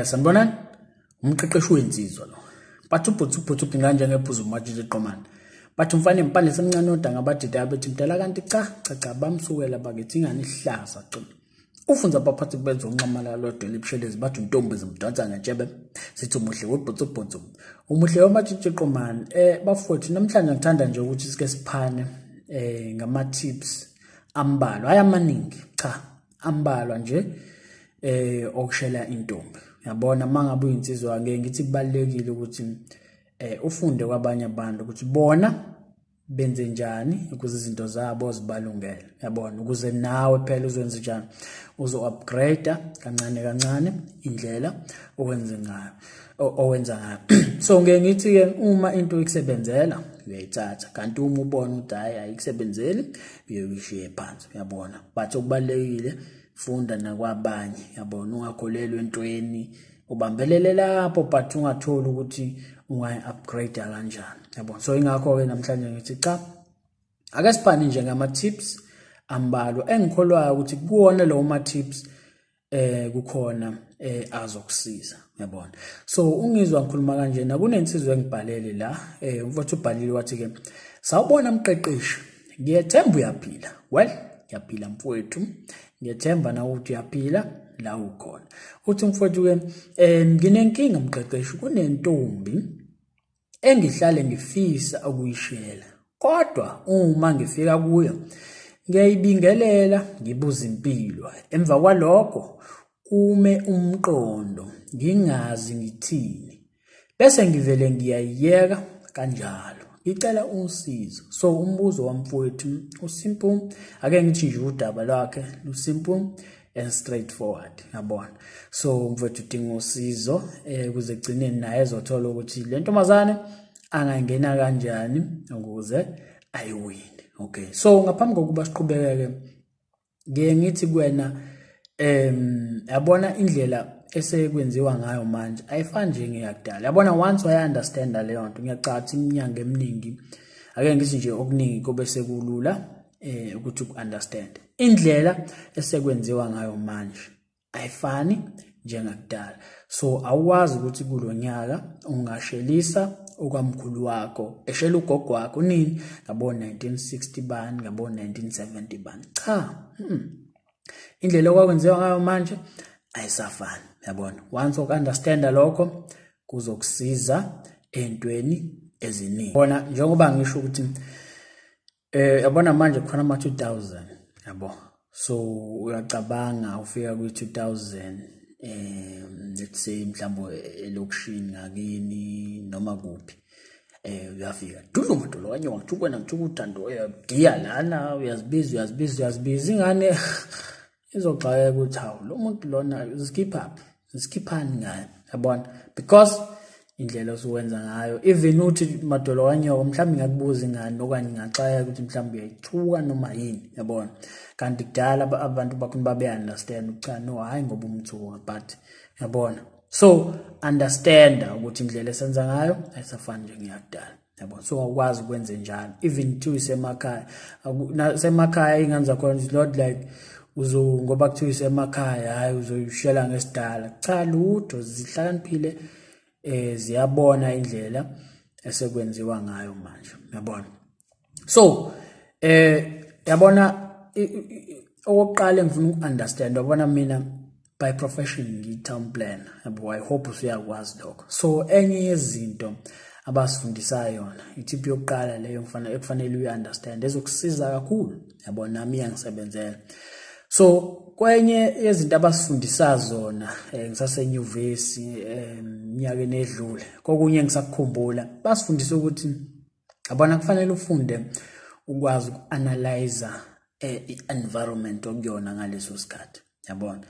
Sanibonani, umqeqeshi wensizwa lo. Bathi ubhuthi ubhuthi ubhinga njengephuzu umatshitshi eqomane. Bathi umfana empandle semncane odanga badida bethi mdala kanti cha cha cha bamsukela bakithi ingane ihlaza cima. Ufunza abaphathi benza unxamala lodwa libushelezi bathi untombi zimdonsa ngentshebe sithi umuhle webhuthi ubhuthi. Umuhle wamatshitshi eqomane. Bafowethu namhlanje ngithanda nje ukuthi sike siphane ngama tips ambalwa, hayi amaningi, cha ambalwa nje okushela intombi. Yabona mangabe uyinsizwa ngeke ngithi kubalekile ukuthi ufunde kwabanye abantu ukuthi bona benze njani ukuze izinto zabo zibalungele. Yabona ukuze nawe phela uzwenze njani, uzo upgrade kancane kancane indlela owenze ngayo owenza ngayo. So ngeke ngithi ke uma into ikusebenzela uyayithatha, kanti uma ubona ukuthi hayi ayikusebenzeli uyishiye phansi. Uyabona, but okubalekile funda nakwabanye. Yabona, ungakholelwa entweni ubambelele lapho but ungatholi ukuthi ungayi-upgrade kanjani. Yabona, so ingakho-ke namhlanje ngithi cha, ake siphane nje ngama-tips ambalwa engikholwayo ukuthi kuwona lawo ma-tips kukhona azokusiza. Yabona, so ungizwa ngikhuluma kanjena kunensizwa engibhalele la, umfowethu ubhalile wathi-ke, sawubona mqeqeshi, ngiyethemba uyaphila. Well, ngiyaphila mfowethu, ngiyethemba nawe ukuthi uyaphila la ukhona. Uthi mfowethu ke nginenkinga mqeqeshi, kunentombi engihlale ngifisa ukuyishela, kodwa uma ngifika kuyo ngiyayibingelela ngibuza impilo, emva kwalokho kume umqondo ngingazi ngithini, bese ngivele ngiyayiyeka kanjalo. Ngicela usizo. So umbuzo wamfowethu usimple, ake ngithi nje udaba lwakhe lusimple and straightforward. Yabona, so umfowethu udinga usizo ukuze egcineni naye ezothola ukuthi le ntombazane angangena kanjani ukuze ayiwine. Okay, so ngaphambi kokuba siqhubekeke ngeke ngithi kuwena yabona indlela esekwenziwa ngayo manje ayifani njengeyakudala. Yabona, once waya understand leyo nto, ngiyacatha iminyaka eminingi, ake ngithi nje okuningi kube sekulula ukuthi ukunderstand indlela esekwenziwa ngayo manje ayifani njengakudala. So awukwazi ukuthi kulonyaka ungashelisa okwamkhulu wakho eshela ugogo wakho nini ngabo 1960 bani ngabo 1970 bani. Cha, indlela okwakwenziwa ngayo manje ayisafani. Yabona, once ukunderstand lokho kuzokusiza entweni eziningi. Bona njengoba ngisho ukuthi yabona manje khona ama 2000, yabo, so uyacabanga ufika kwi 2000 let's say mhlawumbe elokishini ngakini noma kuphi, uyafika dudlu madolo kanyoka ngithukwena ngithuka uthando uyagiya lana, uyazibiza uyazibiza uyazibiza, ingane izoxakeka ukuthi hawu lo muntu lona uzikhipha uzikhiphani ngayo. Yabona, because indlela osuwenza ngayo, even uthi madolo kanyoka mhlawumbe ngakubuza ingane okanye ngaxakeka ukuthi mhlawumbe uyayithuka noma yini. Yabona, kanti kudala abantu bakhona babe understand ukuthi cha no hayi ngoba umthuka, but yabona, so understand ukuthi indlela esenza ngayo ayisafani njengeyakudala. Yabona, so awukwazi ukwenza njalo even to isemakhaya, semakhaya ingane zakhona is not like uzo ngoba kuthiwa isemakhaya hayi uzoyishela ngesidala. Cha lutho, zihlakaniphile, ziyabona indlela esekwenziwa ngayo manje. Yabona, so yabona okokuqala engifuna uku-understand, yabona mina by profession ngiyi-town planner, yabo, I hope usuyakwazi lokho. So enye yezinto abasifundisayo yona i-tip yokuqala leyo ekufanele uyi-understand ezokusiza kakhulu. Yabona, nami iyangisebenzela. So kwenye yezinto abasifundisa zona ngisasenyuvesi eminyakeni edlule, kokunye ngisakukhumbula, basifundisa ukuthi yabona kufanele ufunde ukwazi uku-analyze i-environment okuyona ngaleso sikhathi. Yabona,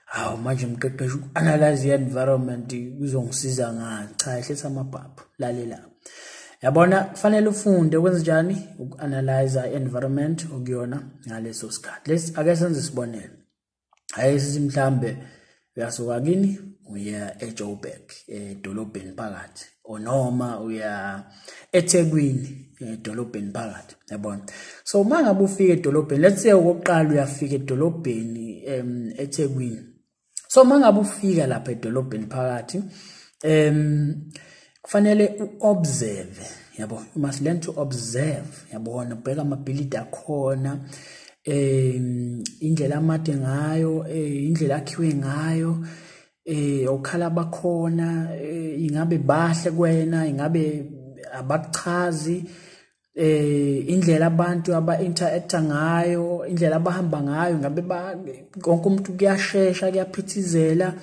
hawu manje mqeqeshi uku-analyze i-environment kuzongisiza ngani? Cha, ehlisa amaphaphu, lalela. Yabona kufanele ufunde ukwenza njani uku-analyze i-environment okuyona ngaleso sikhathi. Let's ake senze isibonelo. Hayi sithi mhlambe uyasuka kini uya eJoburg edolobheni phakathi, noma uya eThekwini edolobheni phakathi. Yabona, so mangabe ufika edolobheni, let's say okokuqala uyafika edolobheni eThekwini. So mangabe ufika lapha edolobheni phakathi, kufanele uobserve, yabo. You must learn to observe, yabona, ubheka amabhilidi akhona, indlela amade ngayo, indlela akhiwe ngayo, okhala bakhona, ingabe bahle kuwena, ingabe abakuchazi, indlela abantu aba interacta ngayo, indlela abahamba ngayo, ngabe konke umuntu kuyashesha, kuyaphithizela,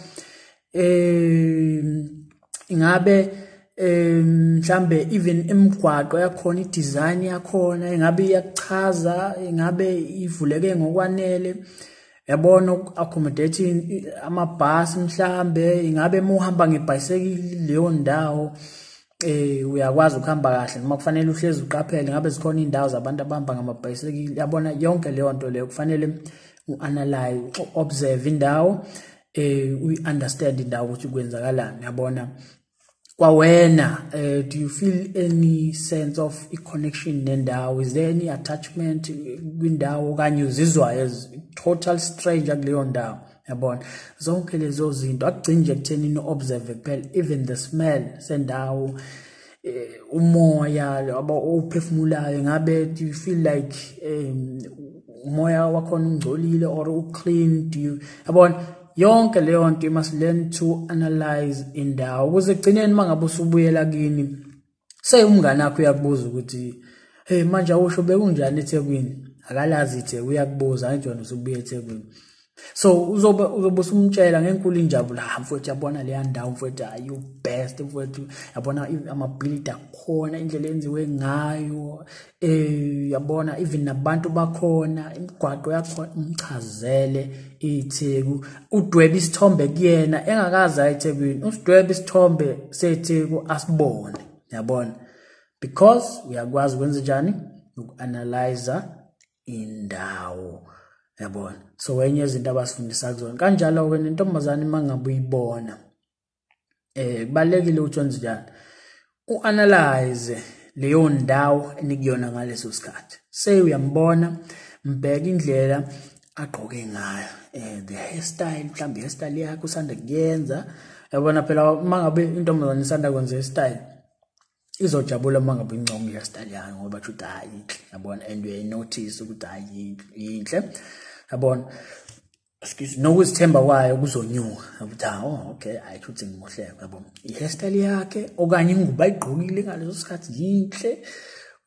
ingabe mhlambe even imigwaqo yakhona, i-design yakhona ingabe iyakuchaza, ingabe ivuleke ngokwanele, yabona, accommodate amabhasi mhlambe, ingabe muhamba ngebhayisekili leyo ndawo uyakwazi ukuhamba kahle noma kufanele uhlezi uqaphele, ngabe zikhona indawo zabantu abahamba ngamabhayisekili, yabona, yonke leyo nto leyo kufanele uanalyze, uobserve indawo, uyi-understand indawo ukuthi kwenzakalani, yabona. Kwawena, do you feel any sense of a connection nendawo? Is there any attachment kwindawo okanye uzizwa as total stranger kuleyo ndawo, yabona? Zonke lezo zinto akugcini nje ekutheni ni-observe kuphela, even the smell sendawo, umoya ophefumulayo, ngabe do you feel like umoya wakhona ungcolile or uclean? Do you, yabona, yonke leyo nto you must learn to analyze indawo ukuze ekugcineni mangabe usubuyela kini, say umngane wakho uyakubuza ukuthi, hey, manje awusho bekunjani eThekwini? Akalazi iTheku, uyakubuza, angithi wena usubuya eThekwini. So uzobe usumtshela ngenkulu injabulo, ha mfowethu, yabona leya ndawo mfowethu, ayi best mfowethu, yabona amabhilidi akhona, indlela enziwe ngayo, yabona even nabantu bakhona, imigwaqo yakhona, umchazele iTheku, udwebe isithombe kuyena engakaze aye eThekwini, usidwebe isithombe seTheku asibone, yabona, because uyakwazi ukwenza njani, uku-analyze indawo, yabona. So enye izinto abasifundisa kuzona kanjalo-ke nentombazane mangabe uyibona, kubalulekile ukuthi wenze njani, u-analyze leyo ndawo enikuyona ngaleso sikhathi. Say uyambona, mbheke indlela agqoke ngayo, the hairstyle, mhlawumbe i-hairstyle yakhe usanda kuyenza, yabona. Phela uma ngabe intombazane isanda kwenza i-style, izojabula uma ngabe incoma i-hairstyle yayo, ngoba kusho ukuthi hayi inhle, yabona, and uyayinotice ukuthi hayi yinhle, yabona, excuse, nokuzithemba kwayo kuzonyuka ukuthi oh okay, hayi kusho ngimuhle, yabona, i-hairstyle yakhe okanye ingubo ayigqokile ngaleso sikhathi yinhle,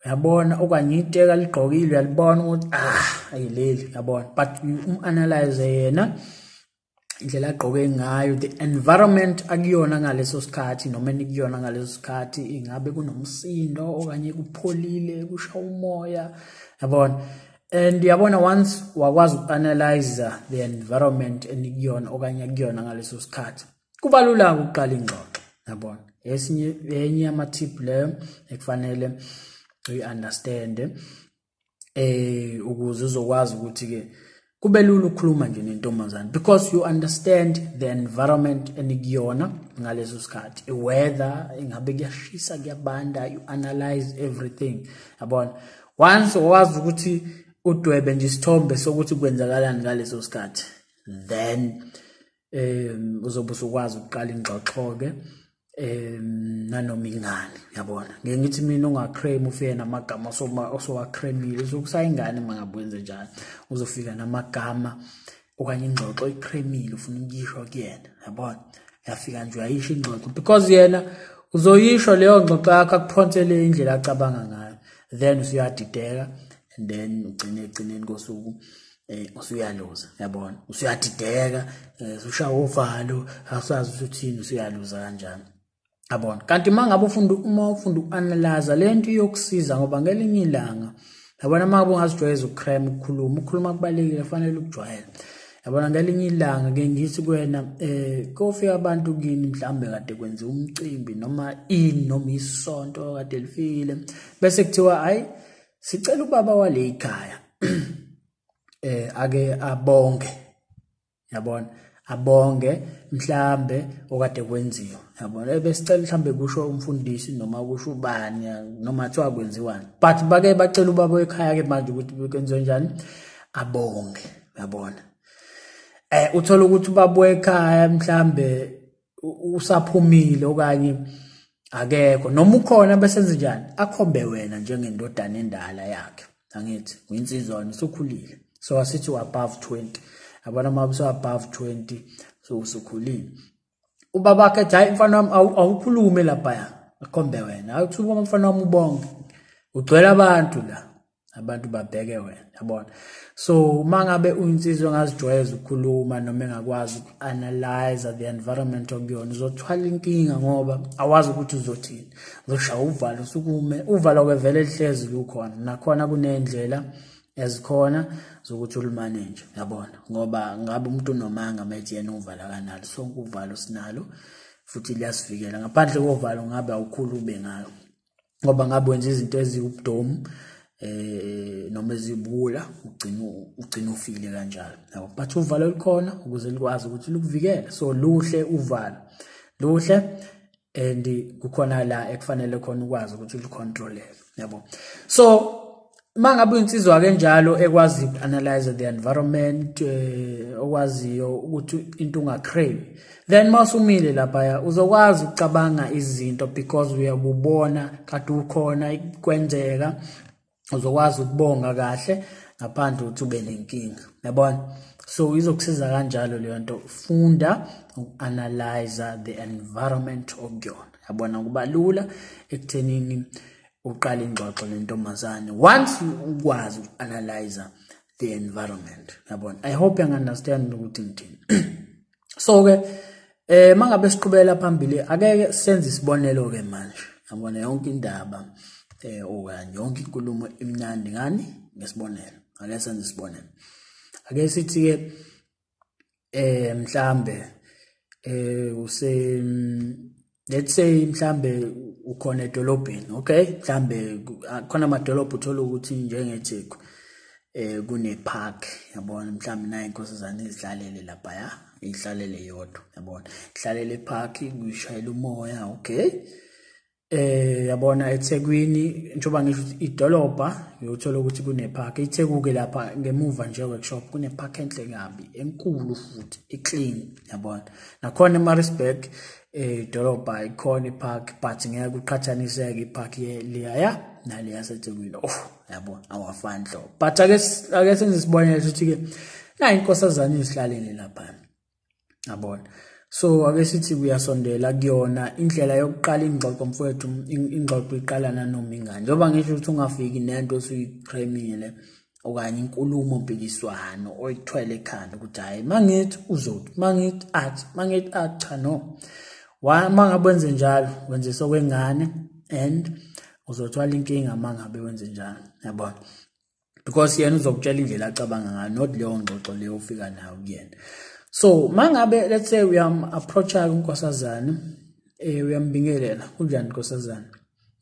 uyabona, okanye iteka ligqokile uyalibona ukuthi ah ayileli, yabona. But um-analyze yena indlela agqoke ngayo, the environment akuyona ngaleso sikhathi noma enikuyona ngaleso sikhathi, ingabe kunomsindo okanye kupholile, kusha umoya, yabona. And yabona, once wakwazi uku-analyze the environment enikuyona okanye akuyona ngaleso sikhathi, kuba lula ukuqala ingxoxo, yabona. Esinye enye yama-tip leyo ekufanele uyi-understand ukuze uzokwazi ukuthi-ke kube lula ukukhuluma nje nentombazane, because you understand the environment enikuyona ngaleso sikhathi, i-weather, ingabe kuyashisa, kuyabanda, you analyze everything, yabona. Once wazi ukuthi udwebe nje isithombe sokuthi kwenzakalani ngaleso sikhathi, then uzobe usukwazi ukuqala ingxoxo-ke nanoma ingane, yabona. Ngeke ngithi mina ungacrame ufike namagama osowacremile, uzokusayingane uma ngabe wenze njalo, uzofika namagama okanye ingxoxo oyicremile ufuna ukuyisho kuyena, yabona. Uyafika nje uyayisho ingxoxo, because yena uzoyisho leyo ngxoxo yakho akuphonsele indlela acabanga ngayo, then usuyadideka, and then ugcine ekugcineni kosuku usuyaluza, yabona, usuyadideka, usushaya uvalo, asazi ukuthi uthini, usuyaluza kanjani, yabona. Kanti uma ngabe ufunda, uma ufunda uku-analyze le nto iyokusiza, ngoba ngelinye ilanga, yabona, uma ngabe ungazijwayeza ukucram ukukhuluma, ukukhuluma kubalulekile, kufanele ukujwayele, yabona. Ngelinye ilanga ke ngithi kuwena, kofika abantu kini, mhlambe kade kwenziwa umcimbi noma ini noma isonto kade lifikile, bese kuthiwa hayi, sicela ubaba wale ikhaya ake abonge, yabona, abonge mhlambe okade kwenziwa, yabona, besicela mhlambe kusho umfundisi noma kusho ubani noma kuthiwa kwenziwani, but bake bacela ubaba wekhaya ke manje ukuthi kwenziwe njani, abonge, yabona. Uthola ukuthi ubaba ekhaya mhlambe usaphumile okanye akekho, noma ukhona bese enze njani, akhombe wena njengendodana endala yakhe. Angithi uyinsizwa usukhulile, so asithi above 20, yabona uma usu above 20 so usukhulile. Ubaba wakhe ethi hayi mfana wami awukhulume lapha, akhombe wena, awuthi mfana wami ubonke, ugcwele abantu la, abantu babheke wena, yabona. So mangabe uyinsizwa engazijwayeza ukukhuluma noma engakwazi uku-analyze the environment okuyona, uzothwala inkinga ngoba awazi ukuthi uzothini, uzoshaya uvalo usukume, uvalo ke vele lihlezi lukhona, nakhona kunendlela ezikhona zokuthi ulumanage, yabona, ngoba ngabe umuntu unomanga methi yena uvalo akanalo. Sonke uvalo sinalo futhi liyasivikela. Ngaphandle kovalo ngabe awukhulu ube ngalo, ngoba ngabe wenza izinto eziwubudomu noma ezibula, ugcina ufile kanjalo, yabo. But uvalo lukhona ukuze likwazi ukuthi lukuvikele. So luhle uvalo, luhle, and kukhona la ekufanele khona ukwazi ukuthi lucontroleke, yabo. So mangabe uyinsizwa ke njalo ekwazi uku-analyze the environment, okwaziyo ukuthi into ungacrave, then masumile lapha uzokwazi ukucabanga izinto because uyabubona kade ukhona kwenzeka, uzokwazi ukubonga kahle ngaphandle ukuthi ube nenkinga, yabona. So izokusiza kanjalo leyo nto. Funda uku-analyze the environment okuyona, yabona, kuba lula ekuthenini uqala ingxoxo nentombazane once ukwazi uku-analyze the environment, yabona. I hope you understand ukuthi ngithini. So ke mangabe siqhubela phambili, akeke senze isibonelo ke manje, yabona, yonke indaba okanye yonke inkulumo imnandi ngani ngesibonelo. Ake senze isibonelo, ake sithi ke mhlambe use let's say mhlambe ukhona edolobheni, okay, mhlambe khona amadolobha uthola ukuthi njengeTheku kune park, yabona, mhlambe nayo inkosazana izihlalele lapha, ya ihlalele yodwa, yabona, ihlalele epark kuyishayela umoya, okay. Yabona eThekwini njengoba ngisho ukuthi idolobha uyothola ukuthi kune park iTheku ke lapha ngemuva nje workshop kune park enhle kabi enkulu futhi eclean, yabona. Nakhona eMaritzburg idolobha ikhona ipark, but ngeke uqhathaniseke ipark leya nale yaseThekwini, oh yabona awafani nhlobo. But ake senze isibonelo ukuthi ke na inkosazana izihlalele lapha, yabona. So ake sithi kuyasondela kuyona indlela yokuqala ingxoxo mfowethu, ingxoxo iqala nanoma ingane, njengoba ngisho ukuthi ungafiki nento osuyicremile okanye inkulumo mpikiswano oyithwele ekhanda ukuthi hayi mangithi uzothi mangithi athi mangithi athi, cha no. Mangabe wenze njalo wenze sokwengane and uzothwala inkinga mangabe wenze njalo, yabona, because yena uzokutshela indlela acabanga ngayo, not leyo ngxoxo leyo ufika nayo kuyena. So mangabe let's say uyam approacha unkosazana, uyambingelela, kunjani nkosazana,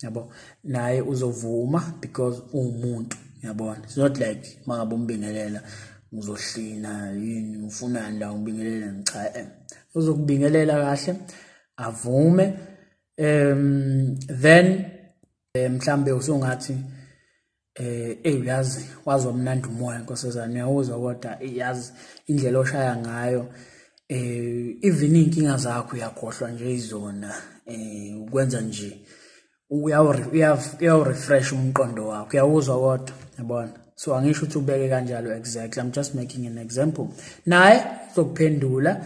yabo, naye uzovuma because uwumuntu, yabona. It's not like mangabe umbingelela uzohlina yini ufunani la umbingelela, cha, uzokubingelela kahle avume. Then mhlambe usungathi uyazi wazi omnandi umoya nkosazana, uyawuzwa kodwa yazi indlela oshaya ngayo, even inkinga zakho uyakhohlwa nje izona, ukwenza nje uyawu refresh umqondo wakho, uyawuzwa kodwa, yabona. So angisho ukuthi ubeke kanjalo exactly, I'm just making an example. Naye uzokuphendula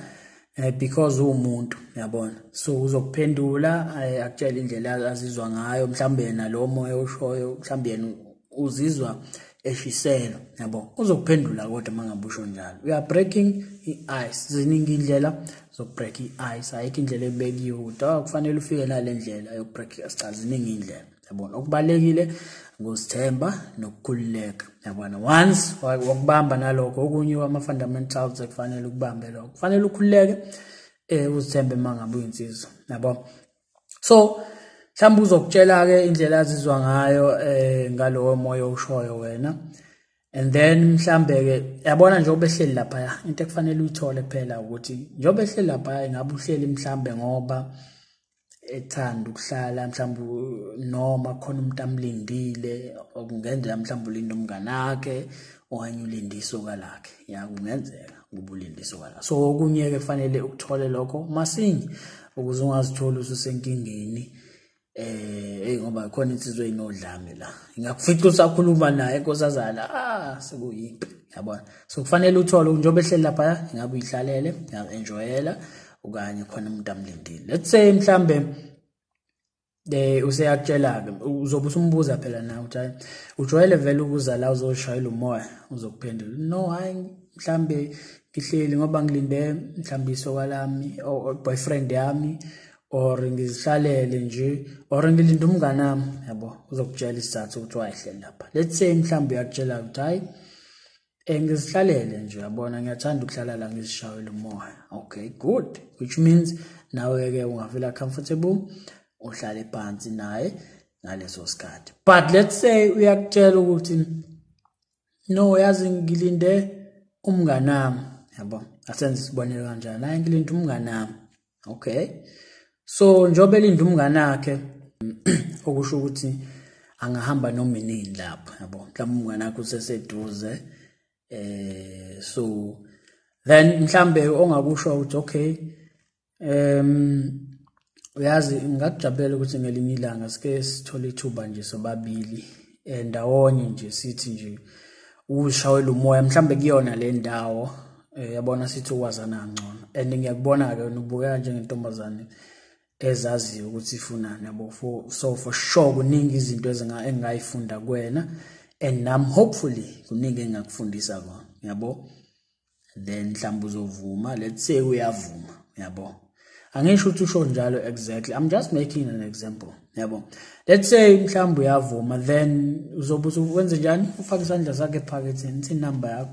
because uwumuntu, yabona. So uzokuphendula akutshela indlela azizwa ngayo, mhlawumbe yena lo moya oshoyo mhlawumbe yena uzizwa eshiselwa, yabo. Uzokuphendula kodwa mangabe usho njalo, we are breaking i-ice. Ziningi indlela zokubreak i-ice, ayikho indlela ebekiwe ukuthi kufanele ufike nale ndlela yokubreak i-ice, cha, ziningi indlela, yabona. Okubalekile ngozithemba nokukhululeka, yabona. Once wakubamba nalokho okunye kwama-fundamentals ekufanele ukubambe lokho, kufanele ukhululeke, uzithembe mangabe uyinsizwa, yabo. So mhlawumbe uzokutshela ke indlela azizwa ngayo ngalowo moya oshoyo wena, and then mhlambe ke yabona njengoba ehleli lapha, into ekufanele uyithole phela ukuthi njengoba ehleli lapha ingabe uhleli mhlambe ngoba ethanda ukuhlala, mhlawumbe noma khona umuntu amlindile, okungenzeka mhlawumbe ulinde umngane wakhe okanye ulinde isoka lakhe. Ya, kungenzeka ukuba ulinde isoka lakhe. So okunye-ke kufanele ukuthole lokho masinya ukuze ungazitholi ususenkingeni, ngoba khona insizwa eyinodlame la, ingakufica usakhuluma naye inkosazana, sekuyimpi, yabona. So kufanele uthole njengoba ehleli lapha, ingabe uyihlalele, uya-enjoyela okanye khona umuntu amlindile. Let's say mhlambe useyakutshela-ke, uzobe usumbuza phela nawe ukuthi hayi ujwayele vele ukuza la uzoshayela umoya, uzokuphendula no, hayi mhlambe ngihleli ngoba ngilinde mhlambe isoka lami or boyfriend yami, or ngizihlalele nje, or ngilinde umngane wami, yabo. Uzokutshela isizathu ukuthi wayehleli lapha. Let's say mhlambe uyakutshela ukuthi hayi ngizihlalele nje, yabona, ngiyathanda ukuhlala la ngizishayela umoya. Okay, good, which means nawe-ke ungafeel comfortable uhlale phansi naye ngaleso sikhathi. But let's say uyakutshela ukuthi no, yazi ngilinde umnganami, yabo. Asenze isibonelo kanjani, hayi ngilinde umnganami. Okay, so njengoba elinde umnganakhe, okusho ukuthi angahamba noma inini lapho, yabo, mhlawumbe umnganakhe useseduze, so then mhlambe ongakusho ukuthi okay, uyazi ngingakujabulela ukuthi ngelinye ilanga sike sithole ithuba nje sobabili ndawonye nje, sithi nje ushawela umoya mhlambe kuyona le ndawo, yabona, sithi ukwazana kangcono. And ngiyakubona-ke wena ubukeka njengentombazane ezaziyo ukuthi ifunani, yabo. So for sure kuningi izinto engingayifunda kuwena, and nami hopefully kuningi engingakufundisa kona, yabo. Then mhlawumbe uzovuma, let's say uyavuma, yabo. Angisho ukuthi usho njalo exactly, I'm just making an example, yabo. Let's say mhlawumbe uyavuma, then uzobe wenze njani? Ufake isandla sakhe ephaketheni, ithi inamba yakho,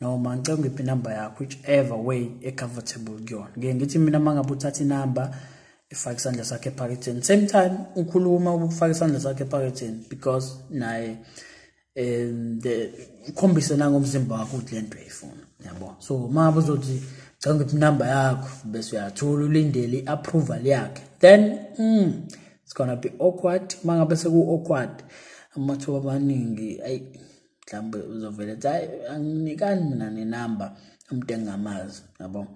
noma ngicela ungiphe inamba yakho, whichever way e-comfortable kuyona. Ngike ngithi mina uma ngabe uthatha inamba, ifake isandla sakhe ephaketheni, same time ukhuluma ukufaka isandla sakhe ephaketheni, because naye the ukhombise nangomzimba wakho ukuthi lento uyayifuna, yabo. So uma ngabe uzothi cela ngiphe inamba yakho, bese uyathola ulindele i-approval yakhe, then it's gonna be awkward. Uma ngabe seku-awkward, amathuba amaningi ayi mhlawumbe uzovele ethi hayi anginikani mina nenamba umuntu engingamazi, yabo,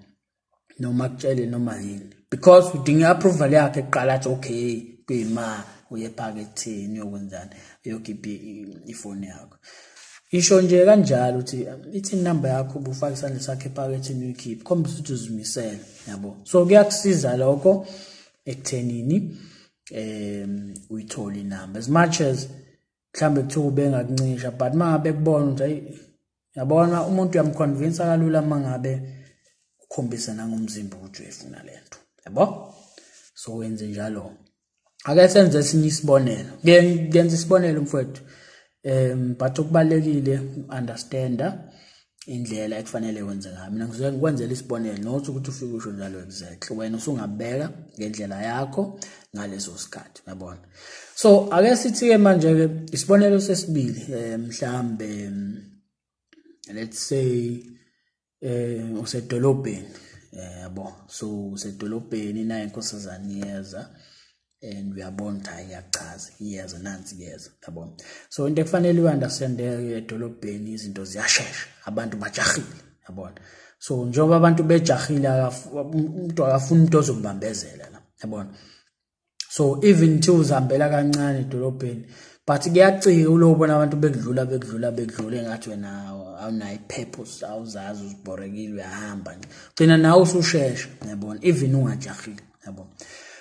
noma akutshele noma yini, because udinga i-approval yakhe kuqala, athi okay, kuyima uye ephaketheni uyokwenzani, uyokhipha ifoni yakho. Isho nje kanjalo ukuthi ithi inamba yakho, ubufaka isandla sakho ephaketheni uyikhiphe, khombisa ukuthi uzimisele, yabo. So kuyakusiza lokho ekuthenini uyithole inamba, as much as mhlambe kuthiwa ubengakuncisha, but uma ngabe kubona ukuthi hayi, yabona, umuntu uyamconvince kalula uma ngabe ukhombisa nangomzimba ukuthi uyayifuna lento, yabo. So wenze njalo. Ake senze esinye isibonelo, ngenza isibonelo mfowethu, but okubalulekile understanda indlela ekufanele wenze ngayo. Mina ngizoke ngikwenzela isibonelo, not ukuthi ufike usho njalo exactly, wena usungabeka ngendlela yakho ngaleso sikhathi, uyabona. So ake sithi-ke manje-ke isibonelo sesibili, mhlambe let's say usedolobheni, yabo. So usedolobheni naye inkosazana iyeza, and uyabona ukuthi hayi iyachaza, iyeza, nansi iyeza, yabo. So into ekufanele uyi-understand edolobheni, izinto ziyashesha, abantu bajahile, yabona. So njengoba abantu bejahile, umuntu akafuni umuntu ozombambezela la, yabona. So even thi uzihambela kancane edolobheni, but kuyacika ulobona abantu bekudlula bekudlula bekudlula, engathi wena awunayo i-purpose, awuzazi, uzibhorekile, uyahamba nje, gcina nawe usushesha, yabona, even ungajahile, yabona.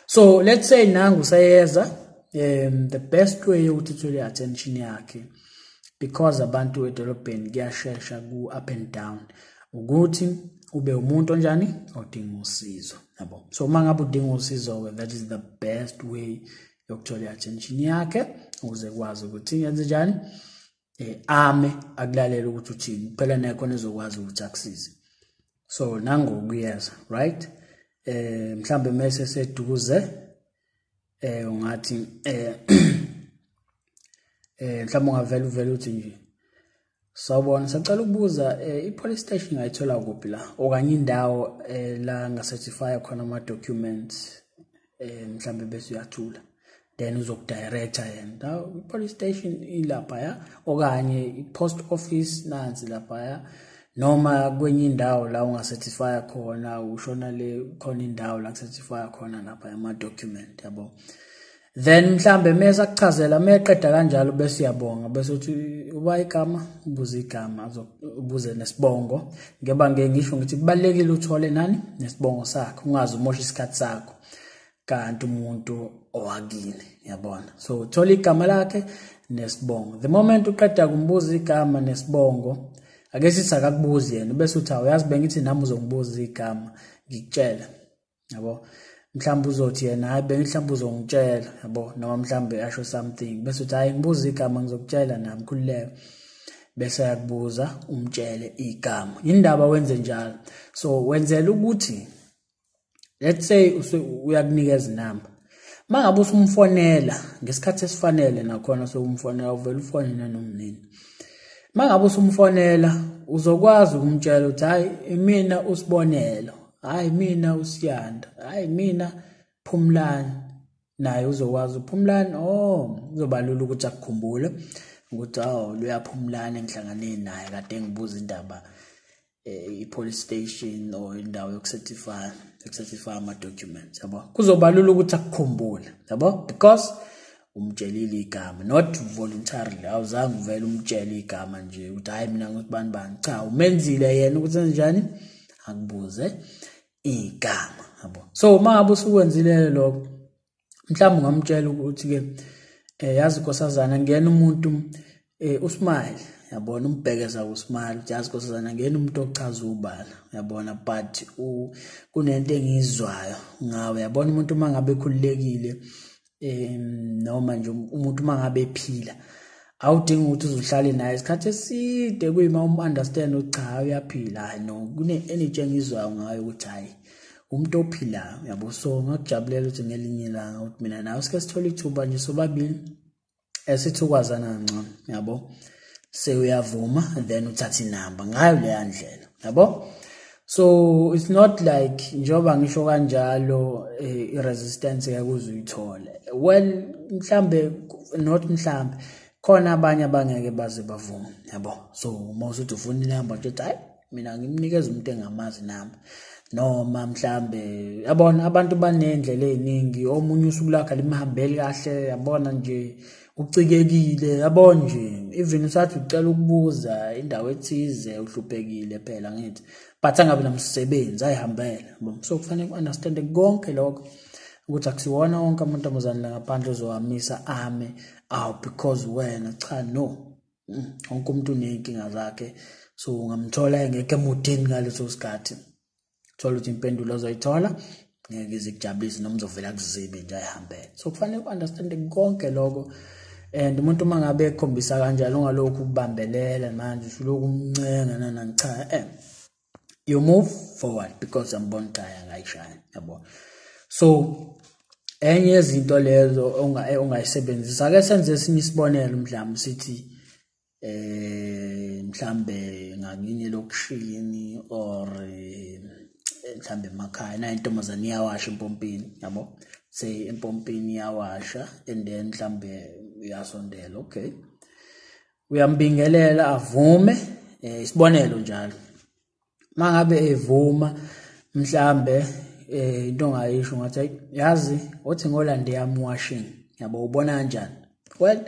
So let's say nangu usayeza, the best way yokuthi uthole i-attention yakhe, because abantu edolobheni kuyashesha ku-up and down, ukuthi ube umuntu onjani, odinga usizo, yabo. So uma ngabe udinga usizo-ke, that is the best way yokuthola i-attention yakhe, ukuze kwazi ukuthi yenze njani, ame akulalela ukuthi uthini, phela naye khona ezokwazi ukuthi akusize. So nangokuyeza, right, mhlambe mase seduze, ungathi mhlawumbe ungavela uvela uthi nje sawubona, sacela ukubuza, i-police station ngayithola kuphi la, okanye indawo la nga-certify khona ama-documents, mhlambe bese uyathula. Then uzokudirector yena, i-police station ilaphaya okanye i-post office nansi laphaya, noma kwenye indawo la ungacertify khona, ushona le khona indawo la kucertify khona lapha ama-document, yabo. Then mhlambe mase akuchazela, meqeda kanjalo bese uyabonga, bese uthi uba igama, ubuze igama, ubuze nesibongo. Ngeba ngeke ngisho ngithi kubalekile uthole nani nesibongo sakhe, ungaze umoshe isikhathi sakho kanti umuntu owakini, yabona. So thola igama lakhe nesibongo. The moment uqeda kumbuza igama nesibongo, ake sithi akakubuzi yena, bese uthi awuyazi bengithi nami uzongibuza igama ngikutshela, yabo. Mhlawumbe uzothi yena hayi bengithi mhlawumbe uzongitshela, yabo, noma mhlawumbe asho something, bese uthi hayi ngibuza igama ngizokutshela nami, khululeka. Bese ayakubuza umtshele igama. Indaba wenze njalo, so wenzela ukuthi let's say uyakunikeza inamba, mangabe usumfonela ngesikhathi esifanele, nakhona sokumfonela uvela ufone nanoma nini. Mangabe usumfonela uzokwazi ukumtshela ukuthi hayi mina uSibonelo, hayi mina uSiyanda, hayi mina Phumlani. Naye uzokwazi uPhumlani, oh kuzoba lula ukuthi akukhumbule ukuthi awu luyaPhumlani engihlangane naye kade ngibuza indaba i-police station or indawo yokucertify ama-documents, yabo. Kuzoba lula ukuthi akukhumbule, yabo, because umtshelile igama, not voluntarily. Awuzange uvele umtshele igama nje ukuthi hayi mina ngithi bani bani, cha, umenzile yena ukuthi enjani akubuze igama, yabo. So uma ngabe usukwenzile lokho, mhlawumbe ungamtshela ukuthi ke yazi nkosazana ngena umuntu usmile, yabona, umbhekeza usmile uthi yazi nkosazana ngena umuntu ochaza ubala, yabona, but kunento engiyizwayo ngawe, yabona. Umuntu uma ngabe ekhululekile noma nje umuntu uma ngabe ephila, awudingi ukuthi uzuhlale naye isikhathi eside kuyima understand ukuthi cha uyaphila, hayi no, kune energy engizwayo ngayo ukuthi hayi umuntu ophilayo, yabo. So ngakujabulela ukuthi ngelinye ilanga ukuthi mina nawe sike sithole ithuba nje sobabili esithi ukwazana kangcono, yabo. Sewuyavuma, then uthatha inamba ngayo leya ndlela, yabo. So it's not like njengoba ngisho kanjalo i-resistance ngeke uze uyithole. Well, mhlambe not, mhlambe khona abanye abangeke baze bavume, yabo. So uma usuthi ufuna inamba nje uthi hayi mina ngimnikeza umuntu engamazi inamba, noma mhlambe yabona abantu banendlela eziningi, omunye usuku lakhe limhambeli kahle, yabona nje ucikekile, yabona nje even usathi ucela ukubuza indawo ethize uhluphekile phela ngithi, but angabe namsebenzi ayihambele. So kufanele ku-understand konke lokho ukuthi akusiwona wonke amantombazane la ngaphandle ozowamisa ame aw because wena, cha, no, wonke umuntu uney'nkinga zakhe. So ungamthola engekho emudini ngaleso sikhathi, thola ukuthi impendulo ozoyithola ngeke ize ikujabulise, noma uzovela kuzibe nje ayihambele. So kufanele ku-understand konke lokho. And umuntu uma ngabe ekhombisa kanjalo ungalokhu ukubambelela manje usulokhu umncenga nana, cha, you move forward because ambona cha angayishaya, yabo. So enye yezinto lezo ongayisebenzisa, ake senze esinye isibonelo, mhlawumbe sithi mhlambe ngakini elokishini or mhlambe emakhaya, na intombazane iyawasha empompini, yabo, say empompini iyawasha, and then mhlambe uyasondela, okay, uyambingelela avume, isibonelo njalo. Mangabe evuma mhlambe into ongayisho ngathi yazi othi ngolande yami washing, yabo, ubona kanjani? Well,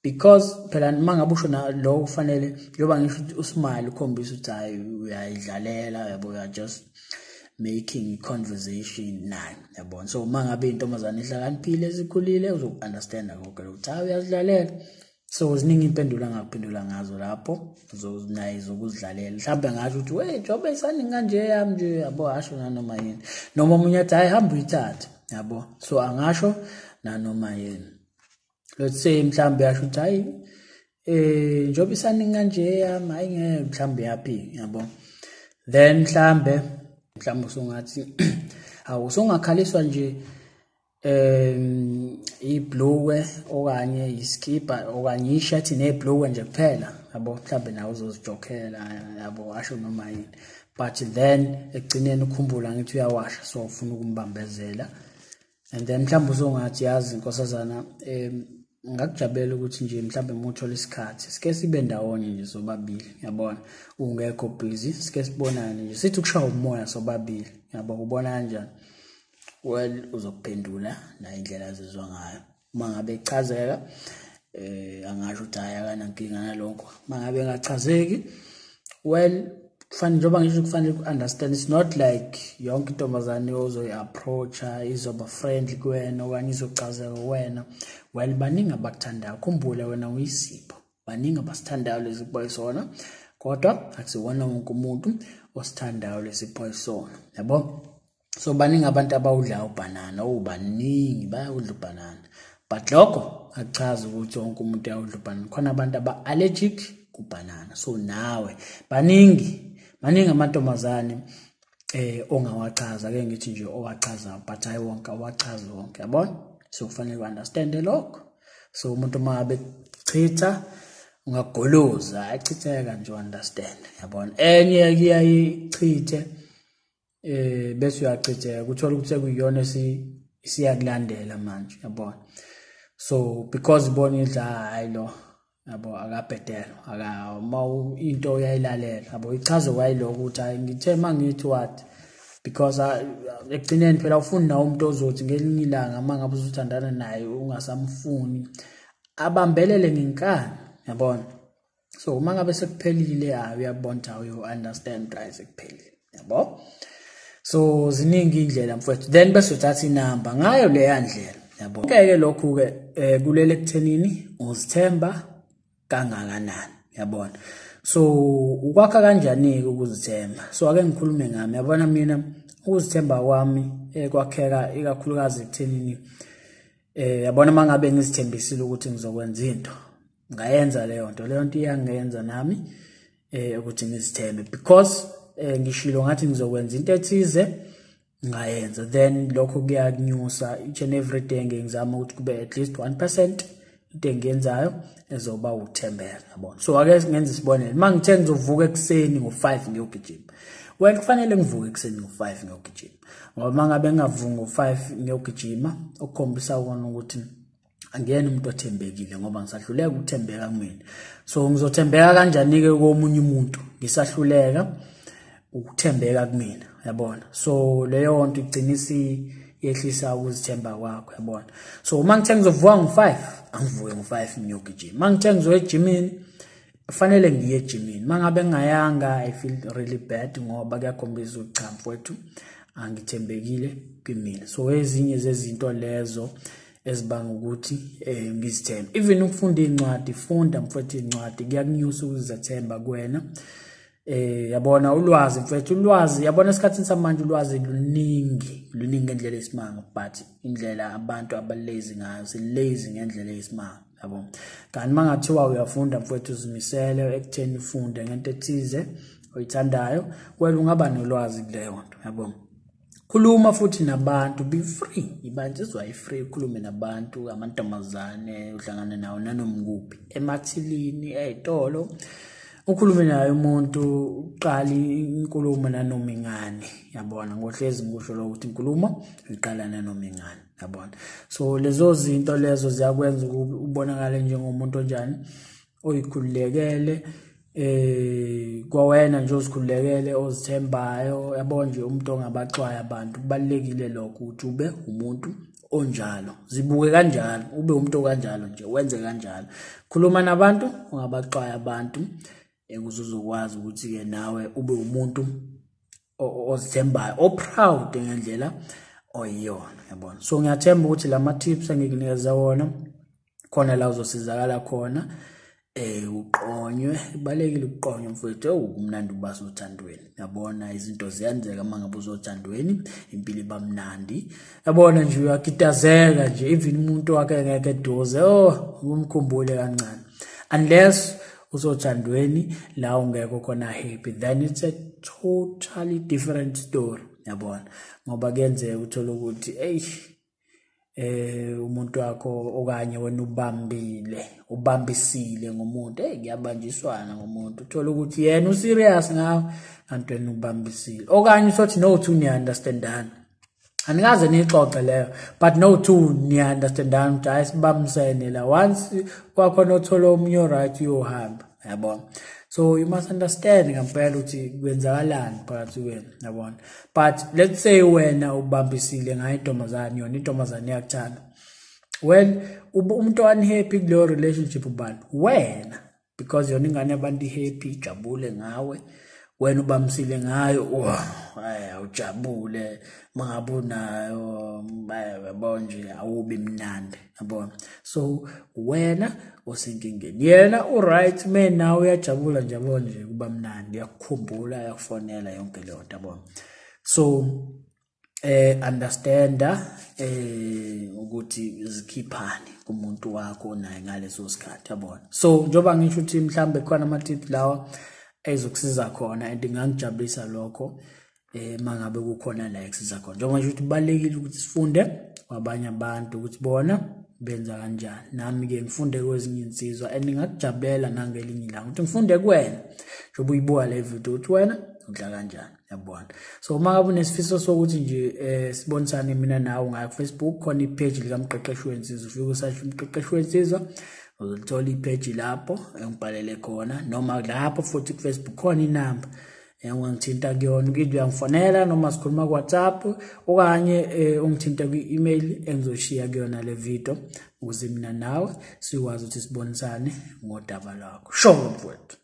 because phela mangabe usho lo kufanele njengoba ngisho ukuthi usmile ukhombisa ukuthi hayi uyayidlalela, yabo, you are just making conversation naye, yabona. So mangabe intombazane ihlakaniphile esikhulile uzoku-understanda konke lokho ukuthi hayi uyazidlalela. So ziningi impendulo angakuphendula ngazo lapho naye zokuzidlalela. Mhlawumbe ngasho ukuthi wey njengoba isaningi kanje yami nje, yabo, asho nanoma yini, noma omunye athi hayi hamba uyithathe, yabo. So angasho nanoma yini. Let's say mhlawumbe asho ukuthi hayi njengoba isaningi kanje yami, hayi ngeke, mhlawumbe yaphi, yabo. Then mhlambe usungathi awu usungakhaliswa nje ibhlukwe okanye iskipa okanye ishirt nebhlukwe nje kuphela, yabo, mhlambe nawe uzozijokhela, yabo, asho noma yini. But then ekugcineni ukhumbula ngithi uyawasha, so ufuna ukumbambezela, And then mhlawumbe uzongathi yazi nkosazana, ngakujabulela ukuthi nje mhlawumbe muthola isikhathi sike sibe ndawonye nje sobabili, yabona, ungekho busy, sike sibonane nje, sithi ukushaya umoya sobabili, yabo, ubona kanjani? Well, uzokuphendula na indlela azizwa ngayo. Uma ngabe echazeka, angasho ukuthi hayi akanankinga nalokho. Uma ngabe engachazeki, well, kufanele, njengoba ngisho, kufanele ku-understand, it's not like yonke intombazane ozoyi-approach-a izoba friendly kuwena okanye izochazeka kuwena. Well, baningi abakuthandayo, khumbule wena uyisipho, baningi abasithandayo lezipho esona, kodwa akusiwona wonke umuntu osithandayo lesipho esona, yabo. So baningi abantu abawudlayo ubhanana, oh baningi bayawudla ubhanana, but lokho akuchazi ukuthi wonke umuntu uyawudla ubhanana. Khona abantu aba-allergic kubhanana, so nawe baningi amantombazane ongawachaza, ake ngithi nje owachazayo, but hayi wonke, awachazi wonke, yabona. So kufanele u-understand lokho. So umuntu uma ngabe chitha ungagoloza, achitheka nje, understand, yabona. Enye iyayichithe bese uyachitheka, uthola ukuthi sekuyiyona isiyakulandela manje, yabona. So because ibona idla, hayi lo, yabo, akabhedelwa, aka uma into uyayilalela, yabo, ichaze kwayiloko ukuthi hayi ngithe mangithi what, because ekugcineni phela ufuni nawo umuntu ozothi ngelinye ilanga uma ngabe uzuthandana naye ungasamfuni abambelele ngenkani, yabona. So uma ngabe sekuphelile, hayi uyabona ukuthi you understand, right, sekuphelile, yabo. So ziningi indlela mfowethu, then bese uthatha inamba ngayo leya ndlela, yabo. Konke lokhu ke kulele ekuthenini uzithemba kangakanani, yabona. So ukwakha kanjani ke ukuzithemba? So ake ngikhulume ngami, yabona. Mina ukuzithemba kwami kwakheka ikakhulukazi ekuthenini, yabona, mangabe ngizithembisile ukuthi ngizokwenza into, ngayenza leyo nto, leyo nto iyangenza nami ukuthi ngizithembe, because ngishilo ngathi ngizokwenza into ethize, ngayenza, then lokho kuyakunyusa each and every day. Ngizama ukuthi kube at least 1% into engiyenzayo ezoba ukuthembeka, yabona. So ake ngenze isibonelo, uma ngithe ngizovuka ekuseni ngo-5 ngiyogijima, well, kufanele ngivuke ekuseni ngo-5 ngiyogijima, ngoba uma ngabe ngingavuki ngo-5 ngiyogijima, okukhombisa kona ukuthi angiyena umuntu othembekile, ngoba ngisahluleka ukuthembeka kumina. So ngizothembeka kanjani-ke komunye umuntu ngisahluleka ukuthembeka kumina, yabona. So leyo nto igcina yehlisa ukuzithemba kwakho, yabona. So uma ngithe ngizovuka ngo-5, angivuke ngo-5 ngiyogijima. Uma ngithe ngizoya ejimini, kufanele ngiye ejimini. Uma ngabe ngingayanga, I feel really bad, ngoba kuyakhombisa ukuthi cha mfowethu, angithembekile kimina. So ezinye zezinto lezo ezibanga ukuthi ngizithembe. Even ukufunda iy'ncwadi, funda mfowethu iy'ncwadi, kuyakunyusa ukuzethemba kuwena. Yabona, ulwazi mfethu, ulwazi, yabona, esikhathini samanje ulwazi luningi, luningi ngendlela eyisimanga, but indlela abantu aba-lazy ngayo, si-lazy ngendlela eyisimanga, yabo. Kanti uma ngathiwa uyafunda mfethu, uzimisele ekutheni ufunde ngento ethize oyithandayo, well, ungaba nolwazi kuleyo nto, yabo. Khuluma futhi nabantu, be free, iba insizwa i-free, ukhulume nabantu, amantombazane uhlangane nawo nanoma kuphi, emathilini, ey'tolo, ukhulume naye umuntu, uqala inkulumo nanoma ingane, yabona. Ngohlezi ngisho lokho ukuthi inkulumo iqala nanoma ingane, yabona. So lezo zinto lezo ziyakwenza ubonakale njengomuntu onjani, oyikhululekele kwawena nje, ozikhululekele, ozithembayo, yabo nje, umuntu ongabaxwaya abantu. Kubalulekile lokho ukuthi ube umuntu onjalo, zibuke kanjalo, ube umuntu okanjalo nje, wenze kanjalo, khuluma nabantu, ungabaxwaya abantu, ukuze uzokwazi ukuthi-ke nawe ube umuntu ozithembayo, o-proud ngendlela oyiyona, yabona. So ngiyathemba ukuthi lama tips engikunikeza wona khona la uzosizakala khona, uqonywe. Kubalekile ukuqonywa mfowethu, kumnandi ukuba sothandweni, yabona. Izinto ziyenzeka uma ngabe usothandweni, impilo iba mnandi, yabona nje, uyakitazeka nje, even umuntu wakhe engekho eduze, oh, umkhumbule kancane, unless usothandweni la ungekho khona happy, then it's a totally different story, yabona. Ngoba kuyenzeka uthola ukuthi eyi umuntu wakho okanye wena ubambile, ubambisile ngomuntu, hey, kuyabanjiswana ngomuntu, uthola ukuthi yena userious ngawe kanti wena ubambisile, okanye usothi no two niya-understandana. Anikaze niyixoxe leyo, but no two niya-understandana ukuthi hhayi sibambisene la, once kwakhona othola omunye o-right uyohamba, yabona. So you must understand ngempela ukuthi kwenzakalani phakathi kwenu, yabona. But let's say wena ubambisile ngayo intombazane, yona intombazane iyakuthanda. Well, umuntu unhappy kuleyo relationship ubani? Wena, because yona ingane yabantu i-happy, ijabule ngawe, wena ubambisile ngayo, awujabule mangabe unayo, yabo nje awubi mnandi, yabona. So wena usenkingeni, yena u-right, man nawe uyajabula nje, yabo nje kuba mnandi, uyakukhumbula, uyakufonela yonke leyo nto, yabona. So understanda ukuthi zikhiphani kumuntu wakho naye ngaleso sikhathi, yabona. So njengoba ngisho ukuthi mhlambe khona ama-tips lawa ezokusiza khona, and ngangijabulisa lokho mangabe kukhona la ekusiza khona. Njengoba ngisho ukuthi kubalulekile ukuthi sifunde kwabanye abantu ukuthi bona benza kanjani, nami-ke ngifunde kwezinye insizwa, and ngingakujabulela nangelinye ilanga ukuthi ngifunde kuwena njengoba uyibuka le video ukuthi wena udla kanjani, yabona. So uma ngabe unesifiso sokuthi nje sibonisane mina nawe, ungaya ku-Facebook, khona ipage likaMqeqeshi Wensizwa, ufike usasho uMqeqeshi Wensizwa, uzolithola ipage lapho engibhalele khona, noma lapho futhi ku-Facebook khona inamba ungangithinta kuyona, ukuthi uyangifonela noma sikhuluma ku-WhatsApp, okanye ungithinta kwi-email engizoshiya kuyona le video, ukuze mina nawe sikwazi ukuthi sibonisane ngodaba lwakho. Sho mfowethu.